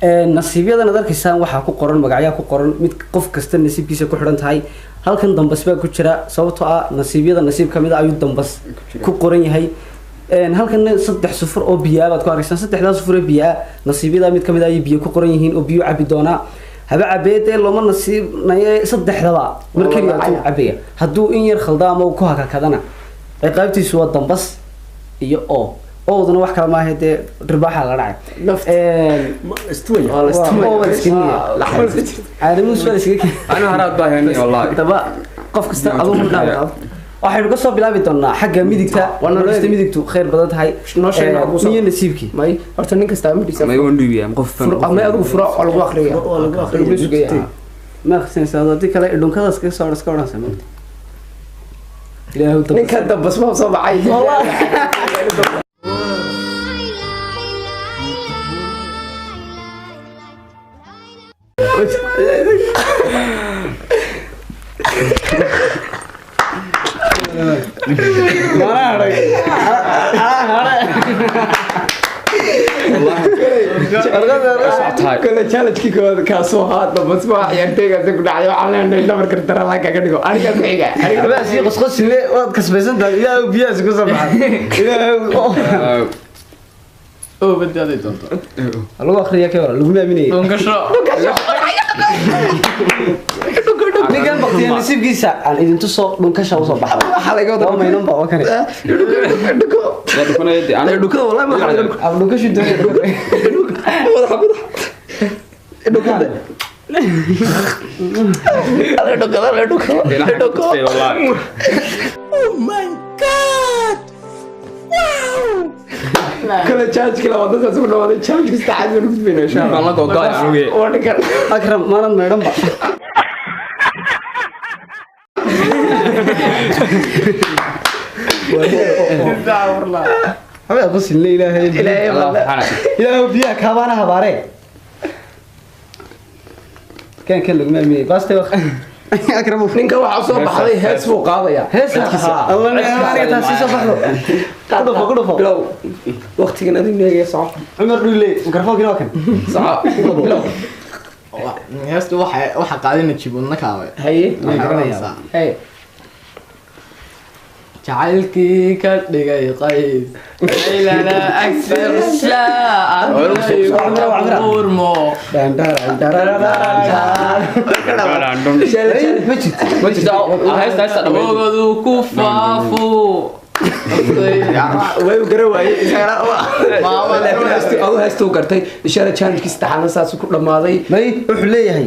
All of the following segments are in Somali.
Nasiibyadan aad arkaysaan waxaa ku qoran magacyaa ku qoran, mid qof kasta nasiibkiisa ku xidhan tahay. Halkan dambas baa ku jira, sababtoo ah nasiibyada nasiib kamid a ayuu dambas ku qoran yahay. Halkan saddex sufur oo biyaa baad ku arkaysaan. Saddexdaa sufur oo biyaa nasiibyada mid kamid a ayay biyo ku qoran yihiin oo biyo cabi doonaa. Haba cabee dee, looma nasiibnaye, saddexdaba mar keliya hadduu cabaya, hadduu in yar khalda ama uu ku hakakadana, ciqaabtiisu waa dambas iyo oo ooduna wax kale maaha dee, dhirbaaxa la dhacay. Caalimuus waa la iskaga keenay. Anu haraad baa hayni wallahi. Haddaba qof kasta aduu dhaaf, waxaynu kasoo bilaabi doonaa xagga midigta. Waa kasta midigtu khayr badan tahay. Noo sheeg nooca kuu soo- Niyo nasiibkii. May, horta nin kastaa midhiisa. May, waan dhiibiyaa qof. May, adigu furo oo lagu akriya. Oo lagu akhriya. Lagu sugaya. Ma akhrisanaysaa? Haddii kale idhunkadaas kaga soo iska odhanaysa maogta. Ilaahu dambas. Ninka dambas ma soo baxay. Kale challenge-kii koowaad kaasoo ahaa dambas waa ciyaarteygaasi ku dhacday. Waxaan leenahay dhabarka daralaa kaga dhigo aniga ku xiga aniga. Waxbaa sii qosqosile, waad kasbaysan tahay. Ilaahu biyahaas ku soo baxay, Ilaahu. Oo badbaaday doonto. Lagu akhriya ka waran, laguma aaminayay. Dhunkasho. Ninkan baktiya nasiibkiisa aan idin tuso, dhunkasha usoo baxda. Waxaa laga wadaa Waa maynanba oo kale. Dhuko dhukada wallahi madaxa laga dhuko. Ab dhunkashu doonaya. Madaxa, madaxa dhukada, dhukada, dhukada, dhuko. Kale challenge-kii labaad dadkaas ku dhawaaday. Challenge-kii saddexaad baan gudbayna insha Allah. La gogo'ay anugu. Waa ninkan. Akram, maanad maydhanba. Habaa qosilne, Ilaahay. Ilaahay baa Ilaahu biyaha kaabaana habaaree. Kan kan laguma aaminayay baaste Akram. Ninka waxaa soo baxday hees buu qaadayaa. Heesa Allah aniga taasi soo baxdo. Ku dhufo, ku dhufo. Bilow waqtigan adigu neegaya, soco. Cumar Dhuule, mikrofoonkiina waa kan. Soco, bilow. Heestu waxa qaadina jibunna kaawe. Haye. Waxay garanaysaa. Haye. Jacaylkii ka dhigay qays laylana agsaurmo. Ma jirto. Ma jirto heesta, heesta dhammayd. Ogadu ku faafu. Way garan waayey isagana, laakiin adu heestuu gartay. Inshaalla challenge-kii saddexaadna saasuu ku dhammaaday. May, wuxuu leeyahay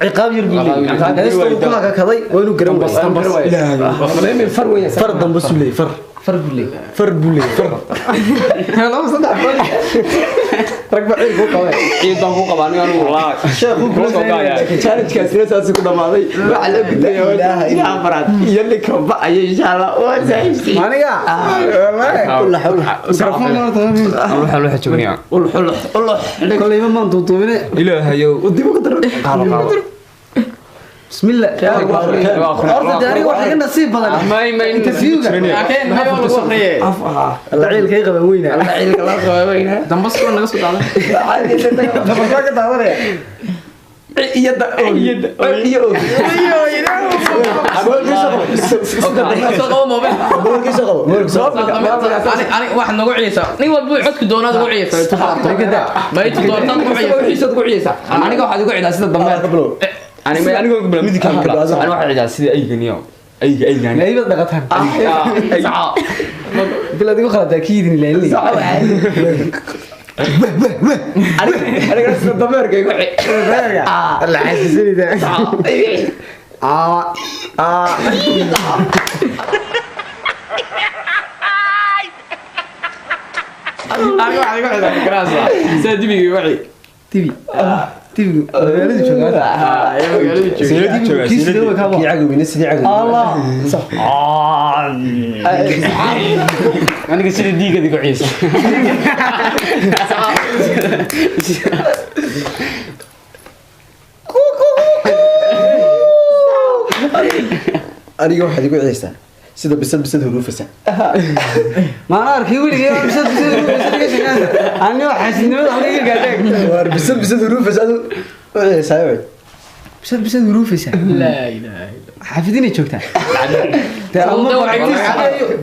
ciqaab yar buu leeyahay. Heesta uu ku hakakaday waa inuu garan waayo. Far weyn. Far dambas uu leeyahay, far far buu leeyahay, far buu leeyahay, far. Laba, saddex far, rag ba ciil kuu qabay. Ciid baan ku qabaa aniga, anigu wallahi. Sheekhu kula gogo'aya. Challenge-kaasina saasuu ku dhammaaday. Waxaa la gudbaya waa afraad iyo ninka ba'aya insha Allah waa saaxiibsii. Aniga Waxaan loo xajoognaya. Ulux, ulux, ulux. Koleyba maan duuduubine. Ilaahayow. Dib ugu daro. Qaado, qaado. Bismillah. Horta dee aniga waxaa iga nasiib badan May, may. interviewga. Akeen may waa lagu akhriyay. Af ahaa. Alla ciilkay qaban weyna. Alla ciilka la qaba weyna. Dambas kula naga soo dhacday. Dambas ka daadanaya. Iyo da iyo iyo. Soo qabo mobile. Boolkiisa qabo, boolkiisa qabo. Ani waxaad nagu ciyeysaa nin walba codku doonaad ugu ciyeysaa, maytu doortaad ugu ciyeysaa. Wixiisaad ku ciyeysaa. Aniga waxaad igu cidaa sida dameer. Aniga may, aniga ku midig kan kala. Aniga waxaan cidaa sida eyganiyo. Eyga, eygani. Naybad dhaqataan bilaad igu khaladaa kiidin ilaalinay. Aniga sida dameerka igu ci. Alla xasuusinayda. Aniga waxaad igu cidaa garaasa sida dibiga igu ciy. Tibi tibi magaalada joogaa. Magaalada jooga. Kii sidee way kaaba. Kii cagoweyne, sidii cagoweyne. Allah. Aniga sida diigada igu ciyeysa. Aniga waxaad igu ciyeysaa Sida bisad bisad huruufaysa. Maana arkay weligay bisad bisad huruufaysa ka sheegaan. Ani waa xaasidnimada halka iga gaadhay. Waar bisad bisad huruufaysa adu saayay. Bisad bisad huruufaysa. Laa ilaaha illa. Xaafidinay joogtaa.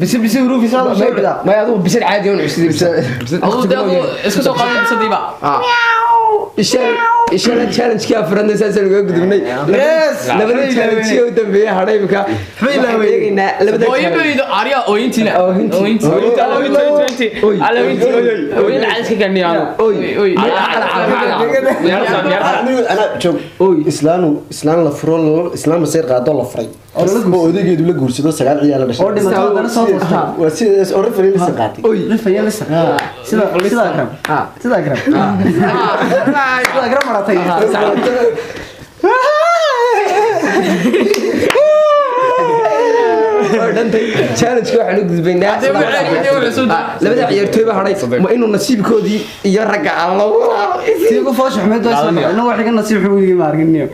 Bisad bisad huruufaysa soo bidaa. Ma adigu bisad caadi oo cusub bisad. Adigu dee isku soo qaaday bisadiiba. Isha challenge-kii afraadna saasaan uga gudubnay. Labada challenge u dambeeyay hadhay imika. Waxaan eegaynaa labada Ooyin arya ooyintina. Ooyintina. Oy. Oy. Anigu ana joog. Islaanu islaan la furo islaan masir qaado la furay. Oo odaygeedu la guursado 9 ciyaal la dhashay. Oo dhimatay haddana soo toostay. Waa sidaas oo referee la qaatay. Oy. Rifaya lisa. Sida sida Akram. Sida Akram. Sida Akram maratay. Waa dhantay challenge-ka waxaan u gudbaynaa. Labada ciyaartooy baa hadhay. Ma inuu nasiibkoodii iyo ragga aan loo Tii ugu foosha xumeed waa soo baxay. Inuu wax iga nasiib xun weligay ma arkin niyo.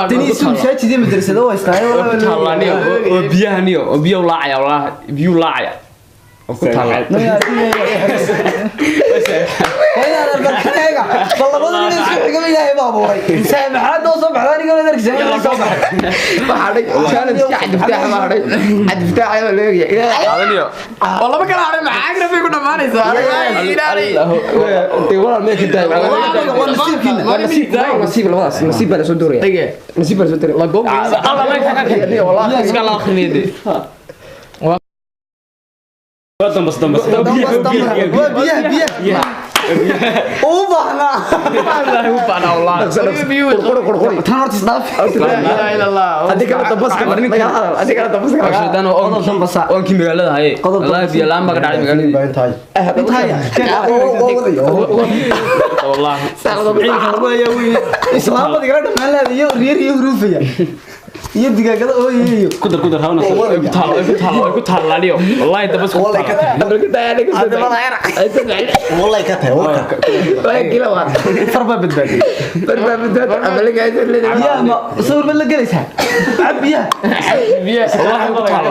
Tani isu masaajid iyo madrasado waa istaayay. Bal labada nin isku xiga Ilaahay baa abuuray. Saamaxaad oo soo baxday aniga wada arkaysa soo baxay. Waxaa hadhay challenge-kii Cabdifataax baa hadhay. Cabdifataax ayaa loo eegaya. Oo laba kala hadhay maxaa agrafay ku dhamaanaysaa? Ilaahay. Dee walaal mee ka daay. Waa nasiibkiina. Waa nasiib, waa nasiib labadaas. Nasiib baa la soo dooraya. Nasiib baa la soo dooraya. Waa biyaha biyaha. U baahnaa. Qurquri qurquri. Tan horta isdhaaf. Haddii kale dambaska laga hadal. Haddii kale dambaska laga hadal. Qodob dambasa. Oonkii magaalada haye. Qodob Wallaahi biyo la'aan baa ka dhacday magaaladii. Baa intahay. Intaya. Wallaahi. Ciidanka lagu hayaa weyn. Islaamada igala dhamaan lahayd iyo reer iyo huruufaya. Iyo digaagada ooyayo. Ku dar ku dar hawna. Ay ku taal ay ku taal ay ku taalaaliyo. Wallaahi dabas ku Wallahi ka taal. tahay. Wallahi ka tahay warka. Far baa badbaadiyay. Biyaha ma sawir ma la gelaysaa? Cab biyaha. Wallaahi ku taal.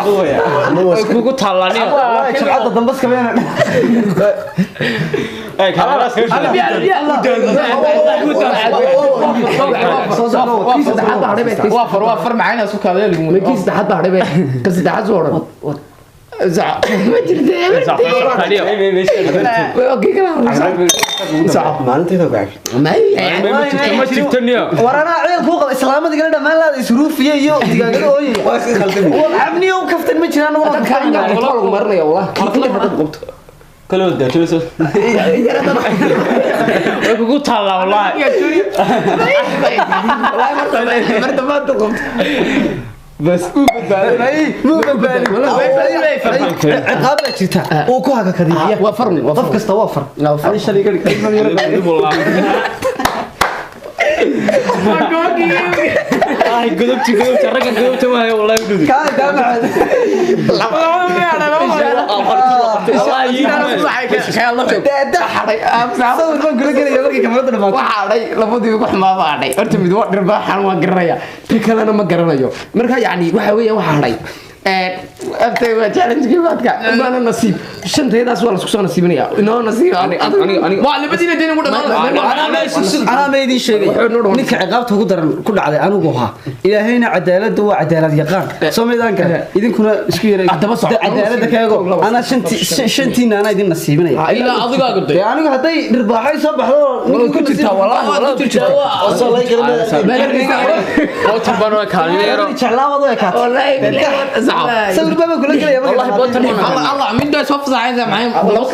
Ay kugu taalaaliyo. Wallahi jimcada dambaska meena. Ay kaamiraas ka Soo socdo. Kii saddexaad baa hadhay. Waa far waa far macayna isku kaadaya lagu. Kii saddexaad baa hadhay. Ka saddexaad soo odhan. Ma jirtee. Kii kale Maalintayda ku caafi. Ma jirto niyo. War anaa ceel kuu qaba islaamada igala dhammaan lahayd isruufiya iyo digaagada ooyaya. Waa iska khaldami. War cabniyo kaftan ma jiraan war. Lagu marinaya wallah. Kala wada tooso. Way kugu taalaa wallaahi. Bas uu badbaaday. Muu badbaadin. Ciqaab baa jirta. Uu ku hakakadiya. Waa far waa Qof kasta waa far. Ani shalay iga dhig. Ay godobti godobti ragga godobta ma hayo wallaahi dhudi. Kaa daamaxad. Sawir baan kula gelaya markay kamarada dhamaato. Waxaa hadhay labadii ugu xumaa baa hadhay. Horta mid waa dhirbaaxan waan garanaya. Ti kalena ma garanayo. Marka yacni waxa weeyaan waxa hadhay. Aftay waa challenge-kii baadka. Maana nasiib. Shantaydaas waa la isku soo nasiibinaya. Inoo nasiib. Aniga Waa labadiina deen ugu dhamaanaysaa. Anaa ma idin sheegay ninka ciqaabta ugu daran ku dhacday anigu ahaa. Ilaahayna cadaaladda waa cadaalad yaqaan. Soo maydaan kale idinkuna isku yaray. Haddaba soco. Cadaaladda ka eego. Anaa shantiina anaa idin nasiibinaya. Ilaa adigaa gudday. Dee anigu hadday dhirbaaxay soo baxdo Waa ku jirtaa wallahi waa ku jirtaa. Osoo lay garanayo. Bootan baan waa kaalmeero. Jeclaabad u ekaatay. Wallahi billahi. Sawir baa kula gelaya marka. Wallahi bootan baan. Allah Allah midda soo fasaxaysa maxay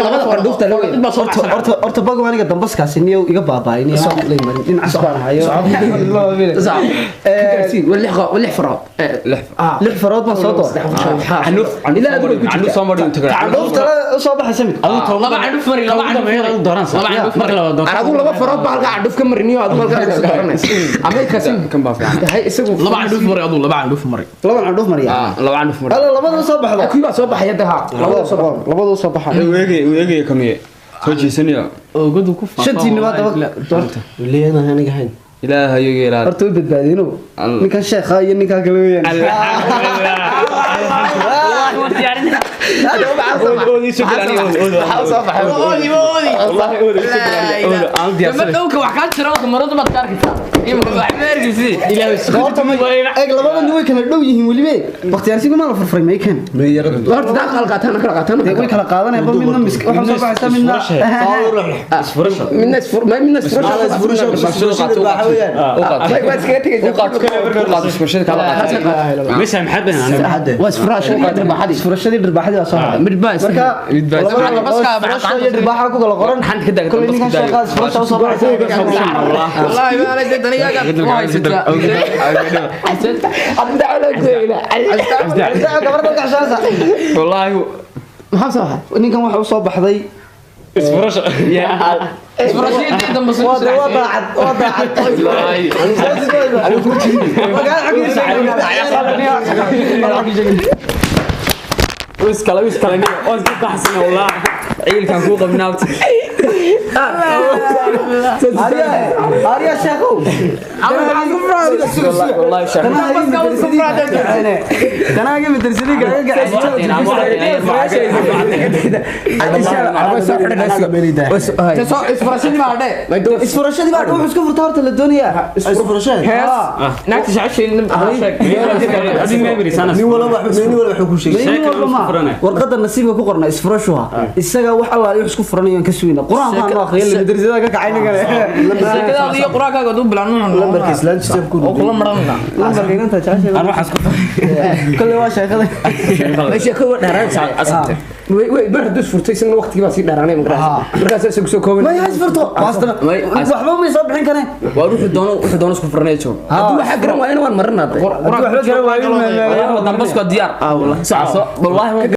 Labada qandhuufta loo mid baa soo Horta horta horta bago aniga dambaskaasi niyow iga baaba'ay niyow la marin dhinacaas baan hayo. Waa lix farood. Lix farood baan soo dooray. Xanuuf xanuuf soo marin tagaa. Candhuufta la soo baxaysa mid. Laba candhuf mari laba candhuf mari. Laba candhuf mari. Adigu laba farood baa halkaa candhuuf ka mariniyo adigu halkaa ka soo Ama kaasi Kan baa fiican. tahay isagu Laba candhuf mari aduu laba candhuf mari. Laba candhuuf mariya. Laba candhuf marin. Alla labada soo baxdo. Kuwii baa soo baxaya daha. Labada soo baxaya. Labada soo baxay. Uu eegay kanuye. Soo jeesanayo. Oo godu ku faafo. Shantiina waa daba doorta. Leena aniga hayn. Ilaahay iga ilaali. Horta way badbaadeen ninkan sheekha iyo ninkan kale weeyaan. Dhowka wax kaa jira maradu baad ka arkaysaa imika wax ma arkaysid. Eeg labadan way kala dhow yihiin welibe bakhtiyaarsigu ma la furfuray maykan Horta daa kala qaataan kala qaataan. Way kala qaadanaya midna misk waxa soo baxaysa midna midna isfur midna isfur way iskaga tegaysaa. Meesha maxaa been Waa isfuraasho dharbaaxadii. Isfurashadii dharbaaxadii waa soo hadhay. Mid baa marka labada iyo dharbaaxa ku kala qoran kulli ninkan sheekha isfurasha soo baxaysa. Wallaahi ma anay danigaaga ku haysataa. Hadda loo gooyna. Gabarda gaxshaasa. Wallaahi maxaa soo baxay? Ninkan waxa u soo baxday isfurasha. Isfurashadii dambe soo waa daacad waa daacad. Wiskala wiskala niyo oo isku baxsan wallaahi ciilkan ku qabnaabta. Arya sheekhow Wallaahi sheekh tanaaga madrasadii gaga Isfurashadii baa hadhe. Isfurashadii baa wuxuu iska furtaa horta la doonayaa. Hees naagta jeceshay Nin walba nin walba wuxuu ku sheegay. Nin walba ma warqadda nasiibka ku qorna isfurashuha isaga wax allaale wax isku furanayo aan ka sugayna quraan baan noo akhriyay madrasada ka kacay ninkan. Sheekadaada iyo quraankaaga duu bilaan Lambarka islaantiisa ku oo kula maranna. Lambarka inanta jeceshay aan waxaas ku kulli waa sheekada. Sheeko waa dheeraanaysaa. Way way bar hadduu isfurtay isagana waqtigii baa sii dheeraanay markaas. Markaas isagu soo kooban. Ma isfurto waxba ma soo bixin kareen. Waa wuxuu doono isku furanayo joog. Hadduu waxa garan waayana waan marinaa. Hadduu waxba garan waayo Dambasku diyaar. Wallaahi.